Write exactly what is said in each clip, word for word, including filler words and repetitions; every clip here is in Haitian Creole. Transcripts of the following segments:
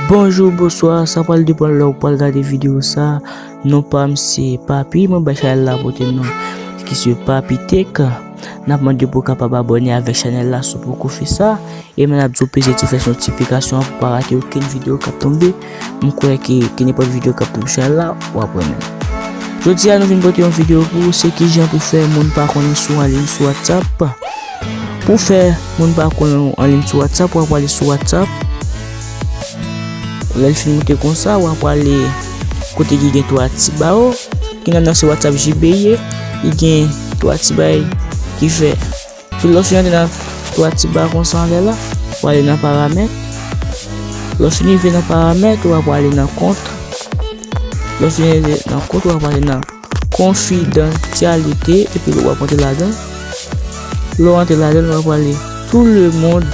Bonjou, bonswa, sa pral depann lè w pral gade videyo sa. Non pa m se Papi, mwen bay chanèl la pote non ki se Papi Tech. N ap mande pou w kapab abòne avèk chanèl la si w poko fè sa. E mwen ap di w peze ti flèch notifikasyon an pou pa rate okenn videyo k ap tonbe. M kwè ke, ke nenpòt videyo k ap tonbe sou chanèl la, w ap renmen. Jodi a nou vin pote yon videyo pou w, se kijan pou fè moun pa konnen si w anliy sou WhatsApp. Pou fè moun pa konnen w anliy sou WhatsApp, w ap prale sou WhatsApp. Lè l fin moute konsa, w ap prale kote ki gen twa ti bawo. Gen nan se WhatsApp J B ye, li gen twa ti bay ki fè. Pi lè w fin antre nan twa ti ba konsa anlè la, w ale nan paramèt. Lè w fin rive nan paramèt, w ap prale nan kont. Lè w fin rive nan kont, w ap prale nan konfidansyalite, epi w ap antre ladan. Lè w antre ladan, w ap prale tout le monde.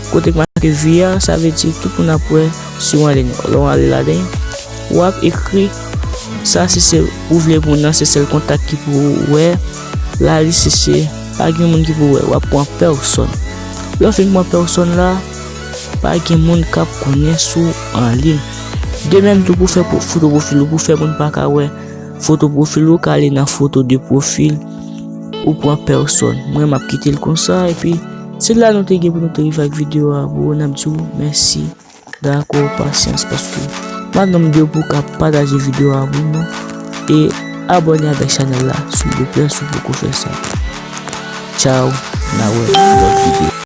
Kote k make vi a, sa vle di tout moun ap wè si w anliy. Lè w ale ladan, w ap ekri sa si se ou vle moun nan se sèl kontak ki pou wè. Lalis si se pa gen moun ki pou wè, w ap pran pèsòn. Lè w fin pran pèsòn la, pa gen moun k ap konnen si w anliy. De menm tou pou fè po- foto pwofil ou, pou fè moun pa ka wè foto pwofil ou, w ka ale nan foto de pwofil, ou pran pèsòn. Mwen, m ap kite l konsa, epi se la nou te gen pou nou te rive ak videyo a, bro, n ap di w mèsi. Dakò, pasyans, paske m ap mande w pou w ka pataje videyo a pou nou e abòne avèk chanèl la, silvouplè, si w poko fè sa. Tchaw, n a wè nan lòt videyo.